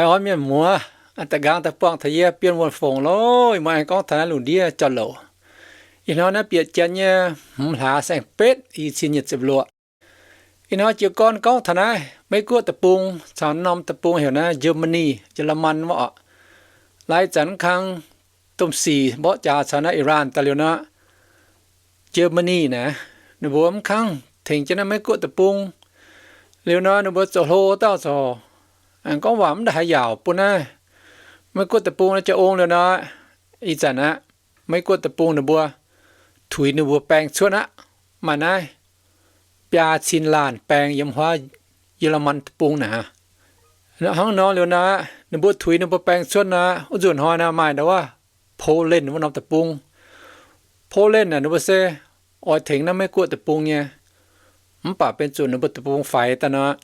Oix mienh muoz, da'nqaang da'buangh taux yie Bienh Wuonh Fongc loh. Ih muonz aengx gorngv taux naaiv lungh ndiev jauv-louc. Ih hnoi naaiv bieqc janx nyei hmz hlaax saeng-betv i cin nyic ziepc luoqc. Ih hnoi jiez gorn gorngv taux naaiv Meiv Guoqv deic-bung caux norm deic-bung heuc naaiv Germany, Yereman wuov oc. Laaix zanc mv kang domh sic mborqv jaax caux naaiv Iran daaih liuz nor, Germany naaiv, ninh mbuo mv kangv tengx jienv naaiv Meiv Guoqv deic-bung. Liuz nor ninh mbuo zoux hlo dauh zoux, aengx gorngv waac mv ndaaih haaix yaauc bun naaiv Meiv Guoqv deic-bung naaiv jaa ong liuz nor, ih zanc aqv, Meiv Guoqv deic-bung ninh mbuo tuix ninh mbuo baeng cuotv aqv. Maaih naaiv biaa cin laanh baeng yiem huaav Yereman deic-bung naaiv. Hnangv nor liuz nor, ninh mbuo tuix ninh mbuo baeng cuotv nor, wuov nzunc hnoi nor maaih ndau wuov Poland wuov norm deic-bung. Poland naaic ninh mbuo se oix tengx naaiv Meiv Guoqv deic-bung nyei, mv baac benx zuqc ninh mbuo deic-bung faix daaih nor,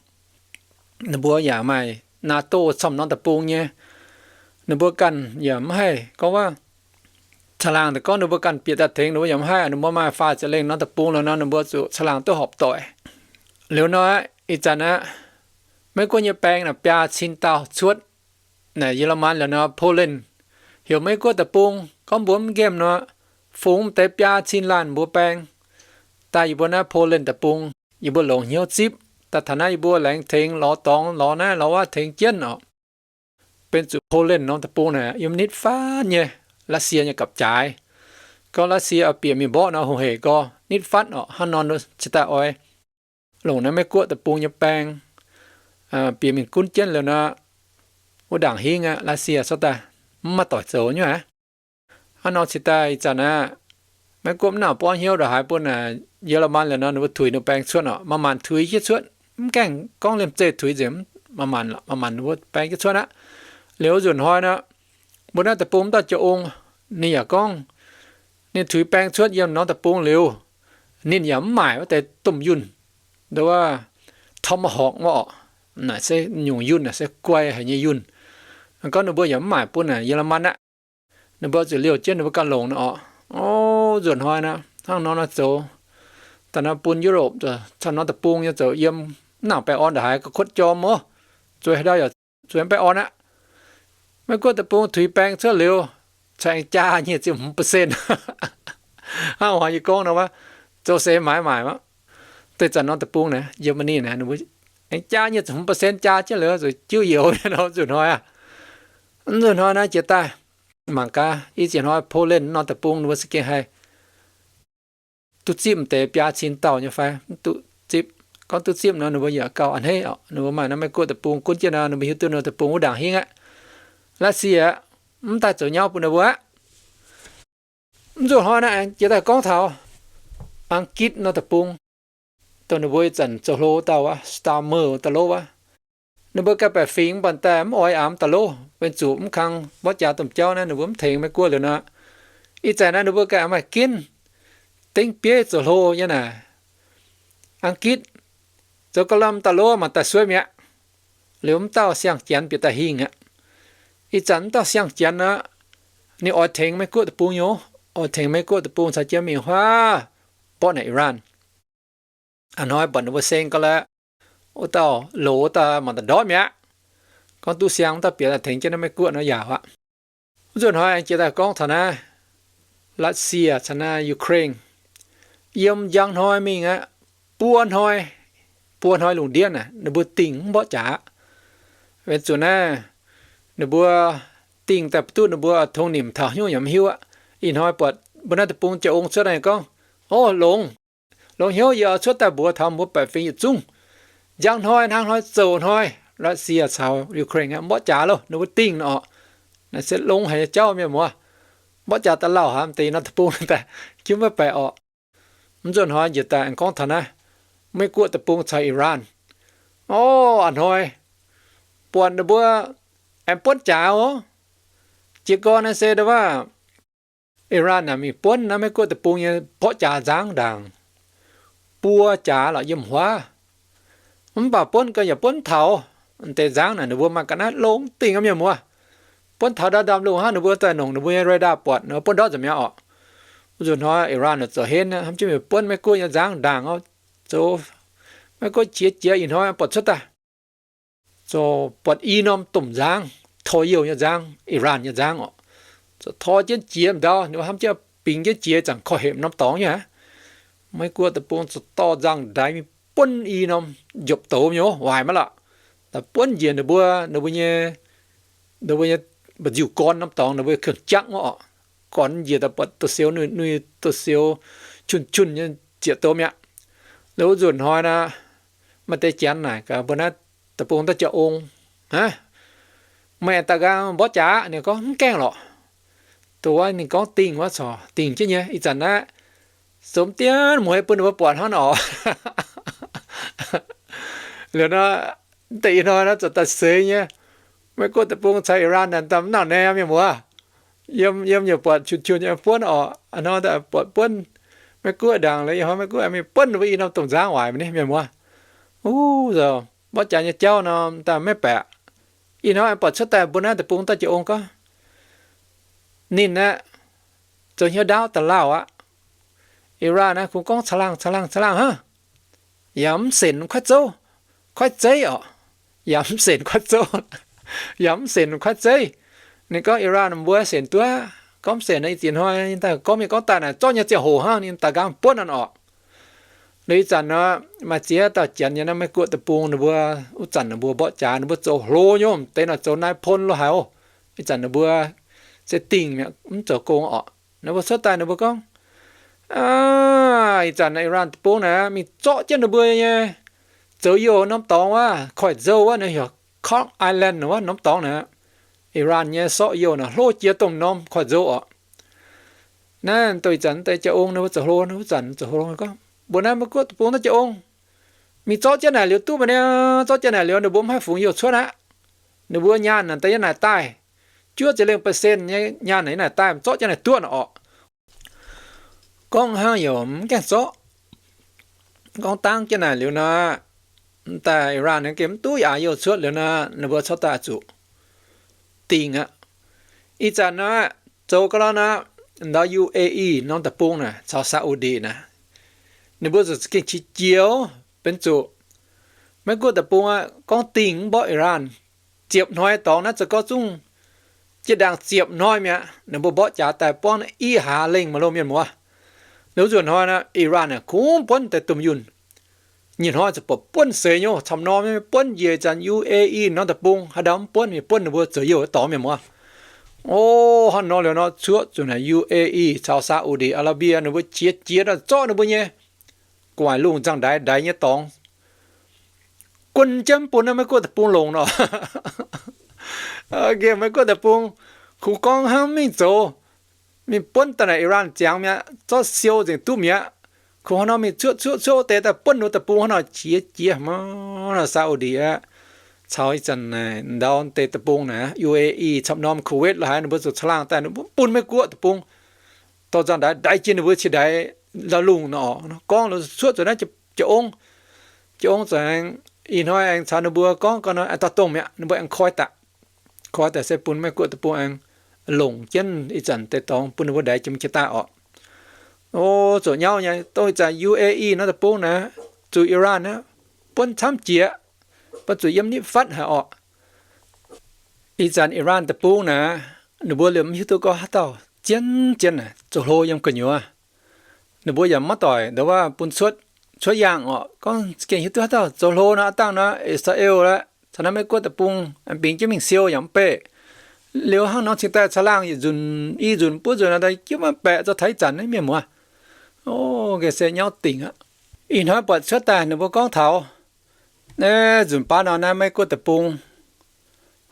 ninh mbuo yaac maaih NATO camv norm deic-bung nyei. Ninh mbuo ganh yaac mv haih gorngv wuov caangh laangh daaih gorngv ninh mbuo ganh bieqc daaih tengx, ninh mbuo yaac mv haih. Ninh mbuo maaih faah za'lengh norm deic-bung liuz nor, ninh mbuo zuqc caangh laangh duqv horpc doic. Liuz nor, ih zanc aqv, Meiv Guoqv nyei baeng naaic biaa cin dauh cuotv naaic Yereman liuz nor, Poland heuc Meiv Guoqv deic-bung gorngv mbuo mv nqemh nor, fungx deix biaa cin laanh mbuo baeng daaih yie mbuo naaiv Poland deic-bung, yie mbuo longc hnyouv zipv daaih taux naaiv yie mbuo laengz tengx lorz dorngx lorz naaiv lorz wuov tengx jienv oc. Benx zuqc Poland norm deic-bung naaic yiem nitv fatv nyei Russia nyei gapv-jaaix. Gorngv Russia oix bieqc mingh mborqv nor hungh heic gorx nitv fatv oc. Hnangv nor cingx daaih oix longc naaiv Meiv Guoqv deic-bung nyei baeng bieqc mingh gunv jienv liuz nor, wuov ndaangc hingv aqv, Russia cuotv daaih mv maaih doic zoux nyei aqv. Hnangv nor cingx daaih ih zanc aqv, Meiv Guoqv mv nangc borqv hnyouv ndongc haaix bun Yereman liuz nor, ninh mbuo tuix ninh mbuo baeng cuotv oc. Maaih maanc tuix jienv cuotv, mv gaengh gorngv liemh zeih tuix nzengc, maaih maanc maaih maanc ninh mbuo baeng jienv cuotv aqv. Liuz nzunc hnoi nor, mbuo naaiv deic-bung mv dauh jiex ong, ninh yaac gorngv ninh tuix baeng cuotv yiem norm deic-bung liuz, ninh yaac mv maaic wuov deix domh yunh, nduov wuov tomahawk wuov oc. Naaic se nyungc yunh naaic se guai haic nyei yunh. Gorngv ninh mbuo yaac mv maaic bun naaic Yereman aqv. Ninh mbuo zuqc liouh jienv ninh mbuo ganh longc nor oc. O, nzuonx hnoi nor hnangv nor nor zoux daaih nor bun Europe camv norm deic-bung nyei zoux yiem, mv nangc baengh orn ndongc haaix, ga'kuotv jorm oc. Zueiz haaix ndau yaac zueiz mv baengh orn aqv. Maiv guoqv deic-bung tuix baeng cuotv liuz, cingx aengx jaa nyic ziepc hmz percent. Hnangv hmuangx yie gorngv nor wuov, zoux seix maaiz maaic wuov, deix zanc norm deic-bung naaiv, Germany naaiv, ninh mbuo aengx jaa nyic ziepc hmz percent jaa jienv liuz zuqc jiuv youz nor nzuonx hnoi aqv. Nzuonx hnoi naaiv jiex daaih mangc gaax, i ziex hnoi Poland norm deic-bung ninh mbuo za'gengh haih duqv zipv m'deix biaa cin dauh nyei fai mv duqv zipv. Gorngv duqv zipv nor ninh mbuo yaac gauh a'hneiv oc. Ninh mbuo maaih naaiv Maiv guoqv deic-bung gunv jienv nor, ninh mbuo hiuv duqv ninh deic-bung wuov ndaangc hingv aqv. Russia mv daaih zoux nyauv bun ninh mbuo aqv. Mv nzuonx hnoi naaiv aengx jiex daaih gorngv taux Ang^gitv norm deic-bung, dongh ninh mbuo ih zanc zoux hlo dauh wuov, Starmer daaih lov wuov. Ninh mbuo ganh baeqc fingx mv baac daaih mv oix aax daaih lov, weic zuqc mv kang mborqv jaax domh jauv naaiv ninh mbuo mv tengx Maiv guoqv liuz nor, ih zanc naaiv ninh mbuo ganh maaih ginv dengv bieiv zoux hlo nyei naaic. Ang^gitv zoux gauh lamh daaih lov mangc daaih sueiv mi'aqv. Liuz mv dauh siang-janx bieqc daaih hingh aqv. Ih zanc mv dauh siang-janx aqv, ninh oix tengx Maiv guoqv deic-bung nyei, oix tengx Maiv guoqv deic-bung caux jienv mingh huaav mborqv naaic Iran. A'hnoi buatc ninh mbuo seng gau lorqc, wuov dauh loz daaih mangc daaih ndortv mi'aqv. Gorngv duqv siang wuov dauh bieqc daaih tengx jienv naaiv Maiv guoqv nor yaac aqv. Wuov nzuonx hnoi aengx jiex daaih gorngv taux naaiv Russia caux naaiv Ukraine, yiem njang hnoi mingh aqv, buo hnoi, buo hnoi lungh ndiev naaic ninh mbuo dingh mv mborqv jaax aqv. Weic zuqc naaiv ninh mbuo dingh daaih mv duqv, ninh mbuo tong nimc taux hnyouv yaac mv hiuv aqv. Ih hnoi buatc mbuo naaiv deic-bung jiex ong cuotv daaih gorngv, O, longx, longx hnyouv, yie oix cuotv daaih mbuox taux mbuo baeqc fingx yietc zungv. Njang hnoi, hnangv hnoi, zoux hnoi, Russia caux Ukraine mborqv jaax loh, ninh mbuo dingh nor oc. Naaiv se longx haic nyei jauv mienh muoz. Mborqv jaax daaih lauh haic, m'deix norm deic-bung daaih jienv maiv baeqc orqc. Mv nzuonx hnoi njiec daaih aengx gorngv taux naaiv Maiv guoqv deic-bung caux Iran. O, a'hnoi buatc ninh mbuo aengx buonv jaax oc. Jiez gorn naaiv se ndo wuov, Iran naaic mingh buonv naaiv Maiv guoqv deic-bung nyei mborqv jaax nzangv ndaangc, buo jaax lorqc yiem huaav. Mv baac buonv gau yaac buonv taux deix nzangv naaic ninh mbuo maaih ga'naaiv longx dingh aqv mienh muoz. Buonv taux ndau ndaamv-lungh hnangv, ninh mbuo daaih nongc ninh mbuo nyei radar buatc ninh mbuo buonv ndortv nzengc mi'aqv orqc. Wuov nzunc hnoi Iran zoux henv hnamv jienv mingh buonv Maiv guoqv nyei nzangv ndaangc oc. Zoux Maiv guoqv qiex jiez, ih hnoi buatc cuotv daaih. zoux buatc i norm domh nzangv, tor youh nyei nzangv, Iran nyei nzangv oc. Zoux tor jienv jiex ndau, ninh mbuo hnamv jienv bingx jienv jiex zanc korv-hemx norm dorngx nyei aqv. Meiv Guoqv deic-bung zoux dorh nzangv-ndaix mingh buonv i norm njopv douz nyei, waaic maiv lorqc. Daaih buonv njiec ninh mbuo, ninh mbuo nyei, ninh mbuo nyei mba'nziu-gorn norm dorngx, ninh mbuo เครื่องจักร wuov oc. Gorn njiec daaih buatc douz-sioux nui nui, douz-sioux qun qun nyei zieqc douz mi'aqv. Liuz wuov nzunc hnoi naaic, maaih deix janx naaic gaax mbuo naaiv deic-bung dauh jiex ong, Aav, meih daaih nqaang mborqv jaax aqv? Ninh gorngv, Mv gaengh lorqc. Dongh wuov ninh gorngv dingh wuov corc dingh jienv nyei. Ih zanc naaiv zomv dien mueiz bun ninh mbuo buatc hnangv nor. Liuz nor, deix ih hnoi naaiv zoux daaih seix nyei. Meiv Guoqv deic-bung caux Iran naaic daaih mv nangc naaiv, mienh muoz. Yiem, yiem yaac buatc qun qun nyei buonv oc. Ih hnoi daaih buatc buonv Meiv Guoqv ndaangc, liuz ih hnoi Meiv Guoqv mingh buonv ninh mbuo i norm domh nzangv waaic maiv ni, mienh muoz. Uv, zoux mborqv jaax nyei jauv nor daaih maiv baeqc. Ih hnoi buatc cuotv daaih mbuo naaiv deic-bung dauh jiex ong gorngv, ninh aeqv, zoux hnyouv ndaauv daaih lauh aqv. Iran naaiv kungx gorngv caangh laangh caangh laangh caangh laangh hnangv. Yaac mv senc kuaaiv zouv, kuaaiv zeiv oc. Yaac mv senc kuaaiv zouv, yaac mv senc kuaaiv zeiv. Ninh gorngv Iran mbuo senc duqv, gorngv mv senc naaiv ih ziex hnoi daaih gorngv mingh gorngv daaih naaic zorqv nyei ziangh hoc hnangv ninh daaih nqaang buonv aqv oc. Liuz ih zanc nor, maaih ziex dauh janx nyei naaiv Meiv Guoqv deic-bung ninh mbuo, wuov zanc ninh mbuo mborqv jaax ninh mbuo zoux hlo nyei, deix nor zoux nai pon lo haic oc. Ih zanc ninh mbuo se dingh mi'aqv, mv zoux gong oc. Ninh mbuo cuotv daaih ninh mbuo gorngv, Aav, ih zanc naaiv Iran deic-bung naaic mingh zorqv jienv ninh mbuo nyei zoux youh norm dorngx wuov, koiv-nzou wuov, ninh heuc Khan Island wuov norm dorngx naaic. Iran nyei sorqv youh naaic hlo jiex domh norm koiv-nzou oc. Naaiv dongh ih zanc deix jiex ong ninh mbuo zoux hlo, wuov zanc zoux hlo gorngv, mbuo naaiv Meiv Guoqv deic-bung naaiv jiex ong mingh zorqv jienv naaic liuz duqv maiv niaa, zorqv jienv naaic liuz ninh mbuo mv haih fungx youh cuotv aqv. Ninh mbuo nyaanh naaic daaih yiem naaic daaih, juov ziepc lengh percent nyei nyaanh naaic yiem naaic daaih, zorqv jienv naaic duqv naaic oc. Gorngv hnangv yaac mv gaengh zorqv. Gorngv dangv jienv naaic liuz nor, daaih Iran ninh gengh mv duqv yaac youh cuotv liuz nor, ninh mbuo corc daaih zuqc dingh aqv. Ih zanc nor, zoux gau lorqc nor, ndau U A E norm deic-bung naaic caux Saudi naaic, ninh mbuo zuqc za'gengh qiex jiez, benx zuqc Meiv Guoqv deic-bung aqv, gorngv dingh mv mborqv Iran. Ziepc hnoi dorngx naaiv zoux gau zungv jiex ndaangc ziepc hnoi mi'aqv, ninh mbuo mborqv jaax daaih buangv naaiv i hlaax lengh maiv longx, mienh muoz. Liuz nzunc hnoi naaiv Iran naaic kungx buonv deix domh yunh. Nyei hnoi ziouc buatc buonv seix nyei, camv norm nyei buonv njiec zanc U A E norm deic-bung, haaix ndau mv buonv, mingh buonv ninh mbuo zoux youh dorngx, mienh muoz. O, hnangv nor liuz nor cuotv zuqc naaic U A E caux Saudi Arabia ninh mbuo qiex jiez daaih zorqv ninh mbuo nyei gu'nguaaic lungh nzangv-ndaix ndaix nyei dorngx guon jienv bun naaiv Meiv Guoqv deic-bung longc nor. Gengh Meiv Guoqv deic-bung kungx gorngv hnangv mingh zoux, mingh buonv daaih naaic Iran ziangx mi'aqv, zorqv siou nzengc duqv mi'aqv. Kungx hnangv nor mingh cuotv cuotv cuotv deix daaih buonv ninh deic-bung hnangv nor qiex jiez mv nor Saudi aqv. Caux ih zanc naaic ndau deix deic-bung naaic U A E camv norm Kuwait lo haaix ninh mbuo zuqc caangh laangh daaih ninh mbuo bun Meiv Guoqv deic-bung dorh nzangv-ndaix ndaix jiex ninh mbuo qiex ndaix ndau lungh nor. Gorngv cuotv zuqc naaiv jiex ong, jiex ong zuqc aengx ih hnoi aengx caux ninh mbuo gorngv gau nor aengx dorh dongh mi'aqv, ninh mbuo aengx koi daaih. Koi daaih se bun Meiv Guoqv deic-bung aengx longc jienv ih zanc deix dorngx bun ninh mbuo ndaix jiex mingh jiex daaih orqc. O, zoux nyauv nyei, dongh ih zanc U A E norm deic-bung naaic, zuqc Iran naaiv buonv camv jiex, bun zuqc yiem nitv fatv haic orqc. Ih zanc Iran deic-bung naaic, ninh mbuo liemh mv hiuv duqv gorngv haaix dauh zien zien naaic zoux hlo yiem gu'nyuoz. Ninh mbuo yaac maiv doic ndongc wuov bun cuotv, cuotv yaangh orqc. Gorngv za'gengh hiuv duqv haaix dauh zoux hlo nor, aav dangh nor Israel aqv, caux naaiv Meiv Guoqv deic-bung bingx jienv mingh siou yaac mv beqc. Liuz hnangv nor cingx daaih caangh laangh yietc nzunc i nzunc buov nzunc daaih jienv maiv baeqc zoux taux ih zanc naaiv, mienh muoz. O, gengh se nyauv dingc aqv. Ih hnoi buatc cuotv daaih ninh mbuo gorngv taux naaiv nzunc baav nor naaiv Meiv Guoqv deic-bung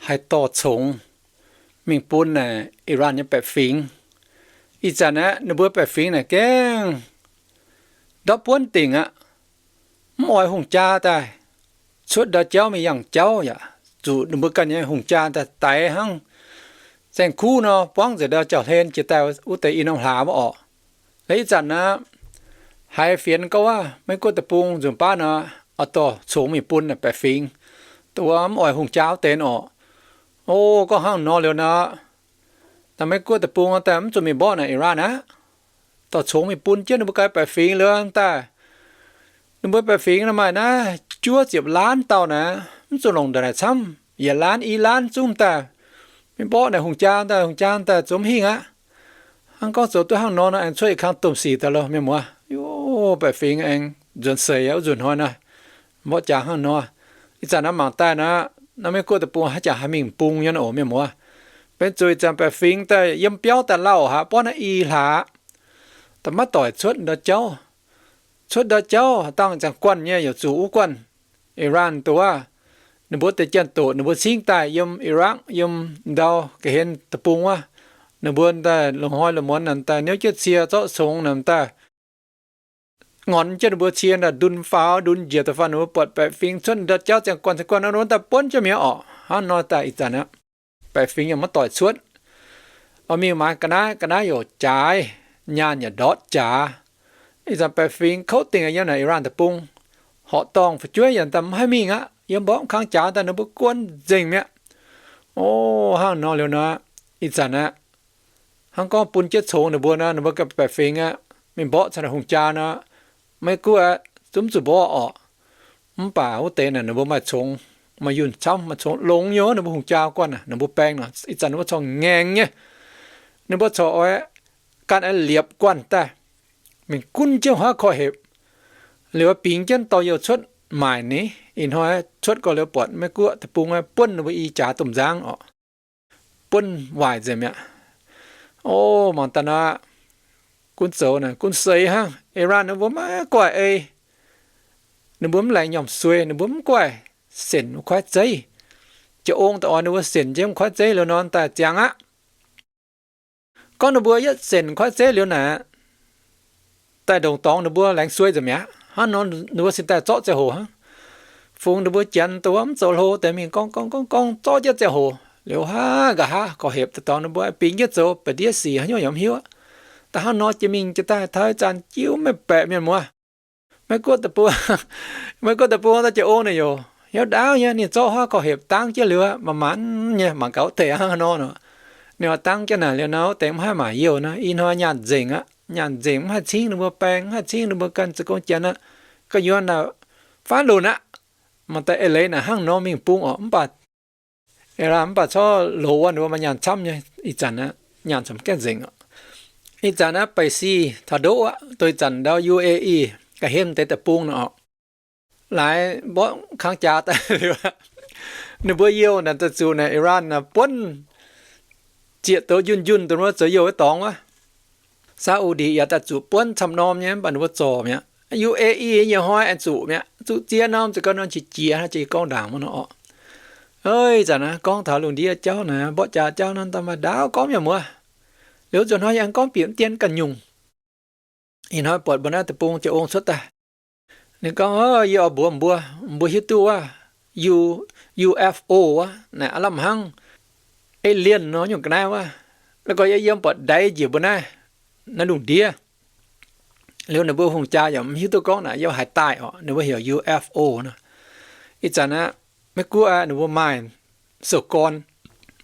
haih dorh congx mingh bun naaic Iran nyei baeqc fingx. Ih zanc aeqv, ninh mbuo baeqc fingx naaic gaengh ndortv buonv dingc aqv. Mv oix hungh jaa daaih, cuotv ndau jauv mingh yangh jauv yaac zuqc ninh mbuo ganh nyei hungh jaa daaih daix hnangv zaeng kuv nor, buangv nzengc ndau jauv-hlen jiex daaih wuov deix i norm hlaax wuov orqc. Laaix ih zanc aqv, haiz fienx gorngv wuov Meiv Guoqv deic-bung nzunc baav nor, oix dorh congx mingh bun naaic baeqc fingx, dongh wuov mv oix hungh jaa wuov deix orqc. O, gorngv hnangv nor liuz nor, naaiv Meiv Guoqv deic-bung daaih mv zuqc mingh mborqv naaic Iran aqv. Dorh congx mingh bun jienv ninh mbuo ganh baeqc fingx liuz daaih, ninh mbuo baeqc fingx nor maaih naaiv juov ziepc laanv dauh naaic, Mv zuqc longc ndongc naaic camv, yietc laanv i laanv zungv daaih. Mingh mborqv naaic hungh jaa daaih, hungh jaa daaih zoux mv hingh aqv. Hnangv gorngv zoux duqv hnangv nor nor, aengx cuotv yietc kang domh sic daaih loh, mienh muoz. Yov, baeqc fingx aengx nzuonx seix aqv, wuov nzunc hnoi naaiv. Mborqv jaa hnangv nor. Ih zanc naaiv mangc daaih naaiv, naaiv Meiv Guoqv deic-bung haaix jangx haih mingh bung nyei oc, mienh muoz. Benx zuqc ih zanc baeqc fingx daaih yiem biauv daaih lauh haic, buonv naaiv i hlaax, da'maiv doic cuotv ndau jauv. Cuotv ndau jauv dangh ziangx guanh nyei, yaac zuqc wuov guanh Iran dongh ninh mbuo deix janx-doqc, ninh mbuo cingv daaih yiem Iraq, yiem ndau ga'hlen deic-bung wuov. Ninh mbuo daaih longc hnoi longc muonz naaic daaih niouv jienv cie zorqv congx naaic daaih ngorc jienv ninh mbuo cie daaih ndun faaux, ndun njiec daaih faaux, ninh mbuo buatc baeqc fingx cuotv ndau jauv ziangx guanh ziangx guanh nor, ninh mbuo daaih buonv jienv mi'aqv orqc. Hnangv nor daaih ih zanc aqv, baeqc fingx yaac maiv doic cuotv. Oix mingh maaiz ga'naaiv, ga'naaiv yaac jaaix, nyaanh yaac ndortv jaax. Ih zanc baeqc fingx kouv dingc yiem naaic Iran deic-bung, horqc dorngh fu'jueiv yaac daaih maiv haih mingh aqv. Yiem mborqv kang jaax daaih ninh mbuo guon nzengc mi'aqv. O, hnangv nor liuz nor, ih zanc aqv, hnangv gorngv bun jienv congx ninh mbuo nor, ninh mbuo ganh baeqc fingx aqv, mingh mborqv caux naaic hungh jaa nor, Meiv Guoqv aqv, zungv zuqc mborqv orqc. Mv baac wuov deix naaic ninh mbuo maaih congx, maaih yunh camv, maaih congx longx nyei, ninh mbuo hungh jaa guanh aac, ninh mbuo baeng nor, ih zanc ninh mbuo corc ngaengc nyei. Ninh mbuo corc oix ganh aengx liepc guanh daaih, mingh gunv jienv huaav korv-hepc. Liuz bingx jienv dorh youh cuotv maaic ni. Ih hnoi cuotv gorx liuz buatc Meiv Guoqv deic-bung aqv, buonv ninh mbuo i jaax domh nzangv orqc. Buonv waaic nzengc mi'aqv. O, mangc daaih nor, gunv zoux naaic gunv seix hnangv. Iran ninh mbuo maiv guaih ei. Ninh mbuo mv laengz nyomc suei, ninh mbuo mv guaih senc kuaaiv zeiv. Jaa-ong daaih oix ninh mbuo senc jienv kuaaiv zeiv liuz nor daaih ziangx aqv. Gorngv ninh mbuo yietv senc kuaaiv zeiv liuz naaic, daaih ndongc dorngx ninh mbuo laengz suei nzengc mi'aqv. Hnangv nor ninh mbuo cingx daaih zorqv ziangh hoc hnangv. Fungx ninh mbuo janx dongh wuov mv zoux hlo deix mingh gorngv gorngv gorngv gorngv zorqv jienv ziangh hoc liuz, haav, nqa'haav korv-hepc daaih dorngx ninh mbuo bingx jienv zoux, ba'ndiev sic haaix nyungc yaac mv hiuv. Da'hnangv nor jiex mingh jiex daaih taux ih zanc jiu maiv baeqc mienh muoz. Maiv gunv deic-bung, maiv gunv deic-bung daaih jaa-ong naaic yaac hnyouv ndaauv nyei, ninh zorqv huaav korv-hepc dangv jienv liuz aqv, manc-manc nyei, mangc gaax wuov deix hnangv haaix nor nor. Ninh oix dangv jienv naaic liuz nor, wuov deix mv haih maaic youh nor, ih hnoi nyaanh nzengc aqv. Nyaanh nzengc mv haih cingv ninh mbuo baeng, mv haih cingv ninh mbuo ganh zoux gong janx aqv. Ga'nyuoz naaic faanv lunc aqv. Mangc daaih eix leiz naaic hnangv nor mingh bung orqc, mv baac eix leiz mv baac corc loz wuov ninh mbuo maaih nyaanh camv nyei. Ih zanc aqv, nyaanh camv gaengh nzengc orqc. Ih zanc aqv, Baic Si taux ndoqv aqv, dongh ih zanc ndau U A E ga'hlen deix deic-bung nor orqc. Laaix mborqv kang jaax daaih liuz, ninh mbuo youh naaic daaih zuqc naaic Iran naaic buonv zieqc douz njunh njunh dongh wuov zoux youh wuov dorngx wuov. Saudi yaac daaih zuqc buonv camv norm nyei, mv baac ninh mbuo zorc mi'aqv. U A E nyei hnoi aengx zuqc mi'aqv, zuqc ziex norm, zuqc gau norm qiex jiez, jiex gorngv ndaangc wuov nor orqc. Ih zanc naaiv gorngv taux lungh ndiev jauv naaic, mborqv jaax jauv naaiv, daaih maaih ndaauv gorngv mienh muoz. Liuz nzunc hnoi yaac aengx gorngv bieqc mv dien ganh nyungc. Ih hnoi buatc mbuo naaiv deic-bung jaa-ong cuotv daaih, ninh gorngv, yie oix mbuox mbuo, mbuo hiuv duqv wuov, U, U F O wuov, naaic aav lamh hnangv alien nor nyungc ga'naaiv wuov. La'gorh yie yiem buatc ndaix njiec mbuo naaiv, naaiv lungh ndiev. Liuz ninh mbuo hungh jaa yaac mv hiuv duqv gorngv naaic yiem haaix daaih orqc, ninh mbuo heuc U F O nor. Ih zanc aqv, Meiv Guoqv aqv, ninh mbuo maaih sou-gorn,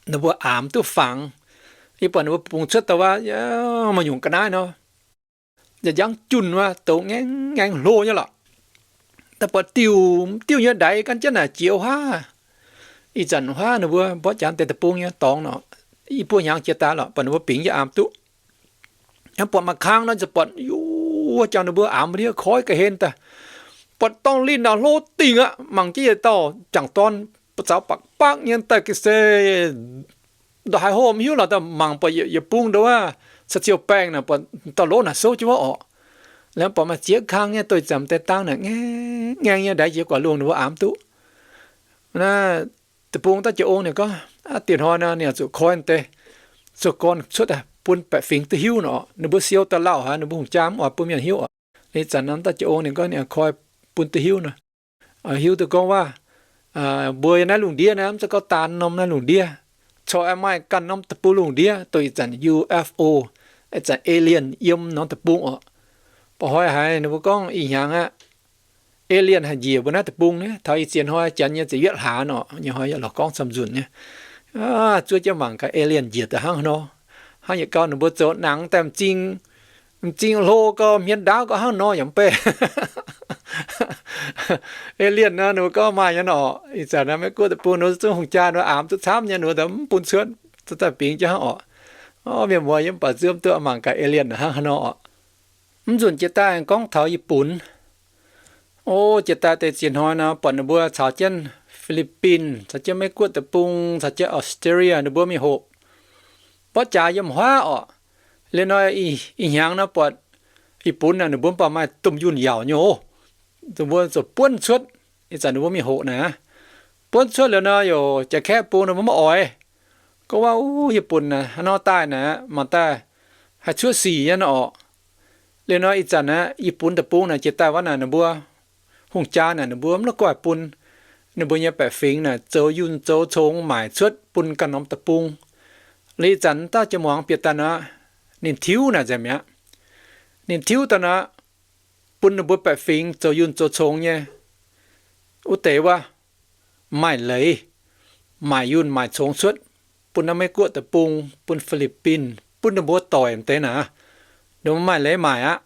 ninh mbuo aamx duqv fangx. Yie buatc ninh mbuo bungx cuotv daaih wuov, maaih nyungc ga'naaiv nor, njang-njang junh wuov, douz ngaengv ngaengv hlo nyei lorqc. Daaih buatc diuh diuh nyei ndaix gan jienv naaic jiex huaav. Ih zanc huaav ninh mbuo mborqv jaax deix deic-bung nyei dorngx nor, i buo hnyangx jiex daaih lorqc, buatc ninh mbuo bingx jienv aamx duqv. Buatc mangc kang nor, ziouc buatc, yov, jangx ninh mbuo aamx ndiev koiv ga'hlen daaih. Buatc dorngh linh naaic hlo dingc aqv, mangc jienv yietc dauh jangc dorn zaux bakv bakv nyei daaih ga'sie, ndongc haaix hlo mv hiuv lorqc, daaih mangc buatc yietc bung ndongc wuov, caux ziouc baengh naaic, buatc dauh lov naaic souv jienv wuov orqc. Liuz buatc maaih ziex kang nyei doix ziepc deix dang naaic, ngaengv ngaengv nyei ndaix jiex guaax lungh ninh mbuo aamx duqv. Naaiv deic-bung daaih jaa-ong ninh gorngv, aav, dieh hnoi nor ninh yaac zuqc koi deix sou-gorn cuotv daaih bun baeqc fingx duqv hiuv nor. Ninh mbuo siou daaih lauh haic, ninh mbuo hungh jaa mv oix bun mienh hiuv orqc. Ih zanc nor daaih jaa-ong ninh gorngv ninh koi bun duqv hiuv nor, hiuv duqv gorngv wuov, mbuo yiem naaiv lungh ndiev naaiv mv zeiz gorngv daanh norm naaiv lungh ndiev, corc maaih ganh norm deic-bung lungh ndiev, dongh ih zanc U F O, ih zanc alien yiem norm deic-bung orqc. Mba'hnoi haiz ninh mbuo gorngv ih hnyangx aqv, alien haih njiec mbuo naaiv deic-bung nyei. Taux ih ziex hnoi janx nyei ziepc yietv hlaax nor, nyei hnoi yaac lorz gorngv camv nzunc nyei. Zuov jienv mangc gaax alien njiec daaih hnangv nor. Hnangv yietc gau ninh mbuo zoux nangx daaih m'zing, m'zing hlo gau, hmien ndaauv gau hnangv nor yaac mv bei. Alien nor ninh mbuo gorngv maaih nyei nor. Ih zanc naaiv Meiv Guoqv deic-bung ninh mbuo zungv hungh jaa ninh mbuo aamx duqv camv nyei, ninh mbuo mv bun cuotv, zuqc daaih bingx jienv hnangv oc. Mienh muoz yiem baac nzunc duqv mangc gaax alien hnangv haaix nor oc. Mv nzunc jiex daaih aengx gorngv taux Yietc Bunc. O, jiex daaih deix ziex hnoi nor, buatc ninh mbuo caux jienv Fi^li^bin, caux jienv Meiv Guoqv deic-bung, caux jienv Australia ninh mbuo mingh hoqc mborqv jaax yiem huaav oc. Liuz nor, ih hnyangx nor buatc Yietc Bunc naaic ninh mbuo mv baac maaih domh yunh yaauc nyei oc. Ninh mbuo ziouc buonv cuotv. Ih zanc ninh mbuo mingh hoqc naaic, buonv cuotv liuz nor, yaac Janx-Kaeqv bung ninh mbuo maiv oix. Gorngv waac, Uv, Yietc Bunc naaic haaix nor daaih naaic, mangc daaih haih cuotv sic nyei nor oc. Liuz nor ih zanc naaic Yietc Bunc deic-bung naaic jiex daaih wuov naaic ninh mbuo hungh jaa naaic ninh mbuo mv la'guaih bun ninh mbuo nyei baeqc fingx naaic zoux yunh zoux cong maaic cuotv bun ganh norm deic-bung. Liuz ih zanc dauh jiex muangx bieqc daaih nor, ninh tiuv naaic nzengc mi'aqv. Ninh tiuv daaih nor, bun ninh mbuo baeqc fingx zoux yunh zoux cong nyei wuov deix wuov, maaih leiz maaic yunh maaic cong cuotv bun naaiv Meiv Guoqv deic-bung, bun Fi^li^bin, bun ninh mbuo doic deix naaic, ninh mbuo maaih leiz maaic aqv.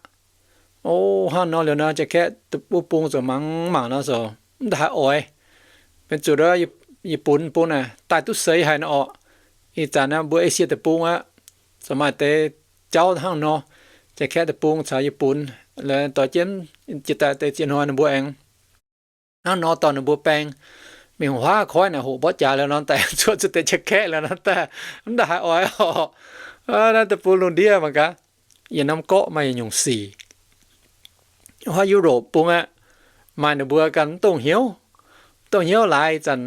O, hnangv nor liuz nor, Janx-Kaeqv wuov bung ziouc mangc mangc nor ziouc mv daaih haih oix. Benx zuqc Yietc Bunc bung naaic daaih duqv seix haic nor orqc. Ih zanc naaiv mbuo Esie deic-bung aqv, ziouc maaih deix jauv hnangv nor. Janx-Kaeqv deic-bung caux Yietc Bunc, doix jienv jiex daaih deix ziex hnoi ninh mbuo aengx hnangv nor dorh ninh mbuo baeng mingh huaav koiv naaic hoqc mborqv jaax liuz nor daaih cuotv zuqc deix Janx-Kaeqv liuz nor daaih mv daaih haih oix orqc. Naaiv deic-bung lungh ndiev mangc gaax, yietc norm gorqv maaih yietc nyungc sic. Huaav Europe bung aqv, maaih ninh mbuo ganh mv dongh hnyouv, mv dongh hnyouv laaix ih zanc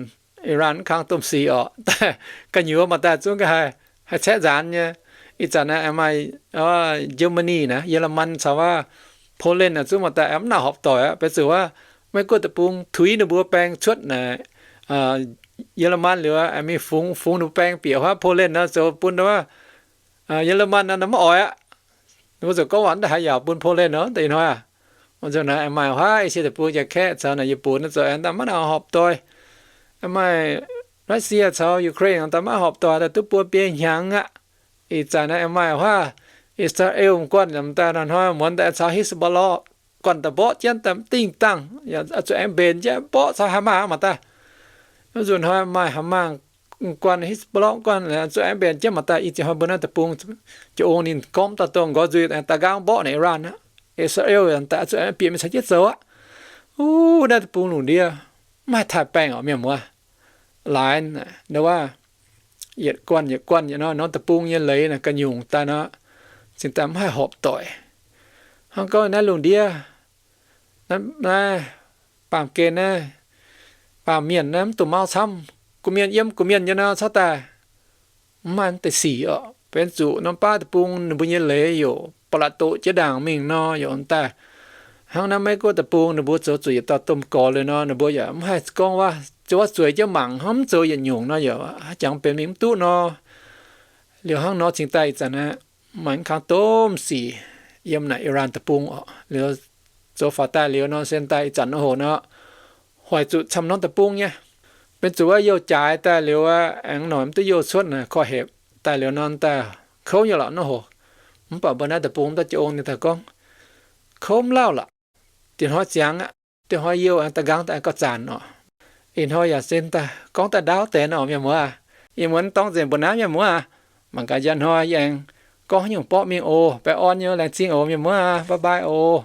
Iran mv kang domh sic orqc. Ga'nyuoz maaih daaih zungv haih, haih caeqv nzaanx nyei. Ih zanc naaiv maaih Germany naaiv, Yelaman caux wuov Poland naaiv zungv maaih daaih mv nangc horpc doic aqv. Benx zuqc wuov Meiv Guoqv deic-bung tuix ninh mbuo baeng cuotv naaic Yelaman liuz, mingh fungx, fungx ninh mbuo baeng bieqc huaav Poland nor zoux bun wuov Yelaman nor maiv oix aqv. Ninh mbuo ziouc gorngv waac mv daaih haih yaauc bun Poland nor, deix hnoi aqv. Nzunc naaiv maaih huaav Esie deic-bung Janx-Kaeqv caux naaic Yietc Bunc naaiv zoux aengx daaih maiv nangc horpc doic. Maaih Russia caux Ukraine daaih maiv horpc doic, daaih duqv buo biei hnyangx aqv. Ih zanc naaiv maaih huaav Israel m'guanh daaih hnoi-hnoi muonz daaih caux Hezbollah guanh daaih mborqv jienv daaih mv dingh dangh, zuqc aengx mbenc jienv mborqv caux Hamas mangc daaih. Nzunc hnoi maaih Hamas guanh, Hezbollah guanh, zuqc aengx mbenc jienv mangc daaih. Ih zanc hnoi mbuo naaiv deic-bung, jiex ong ninh gorngv dauh dongh nqoi nzuih aengx daaih nqaang mborqv naaic Iran aqv. Israel daaih zuqc aengx bieqc mingh caux jienv zoux aqv. Uv, naaiv deic-bung lungh ndiev maiv haih taaih baengh orqc, mienh muoz. Laaix nor wuov, yietc guanh yietc guanh yietc norm deic-bung nyei leiz naaic ga'nyungc daaih nor, cingx daaih maiv haih horpc doic. Hnangv gorngv naaiv lungh ndiev, naaiv baamh gen naaiv, baamh mienh naaiv mv dungx mauv camv. Guh mienh yiem guh mienh nyei nor, cuotv daaih mv maaih deix sic orqc. Benx zuqc norm baav deic-bung ninh mbuo nyei leiz yaac ba'laqc doqc jiex ndaangc mingh nor, yaac daaih hnangv naaiv Meiv Guoqv deic-bung ninh mbuo zoux zuqc yietc dauh domh gorx liuz nor, ninh mbuo yaac mv haih gorngv waac, zoux waac zueiz jienv mangc, hnangv mv zoux yietc nyungc nor, yaac haaix jangx benx mingh mv duqv nor. Liuz hnangv nor cingx daaih ih zanc naaiv maaih mv kang domh sic yiem naaic Iran deic-bung orqc. Liuz zoux faaux daaih liuz nor, sen daaih ih zanc nor hoc nor, hoic zuqc camv norm deic-bung nyei. Benx zuqc wuov youh jaaix daaih liuz aengx noic mv duqv youh cuotv naaic, korv-hepc daaih liuz nor daaih kouv nyei lorqc nor hoc. Mv baac mbuo naaiv deic-bung mv daaih jiex ong ninh daaih gorngv, kouv mv lauh lorqc. Dieh hnoi ziangx aqv, dieh hnoi youh aengx daaih nqaang daaih aengx gauh zanc orqc. Ih hnoi yaac sen daaih gorngv daaih ndaauv deix orqc, mienh muoz aac. Ih muonz dorng nzengc mbuo naaiv, mienh muoz aac. Mangc gaax njang hnoi yie aengx gorngv haaix nyungc borqv mingh oc. Baengh orn nyei, laengz zingh oc, mienh muoz aac. Bye bye oc.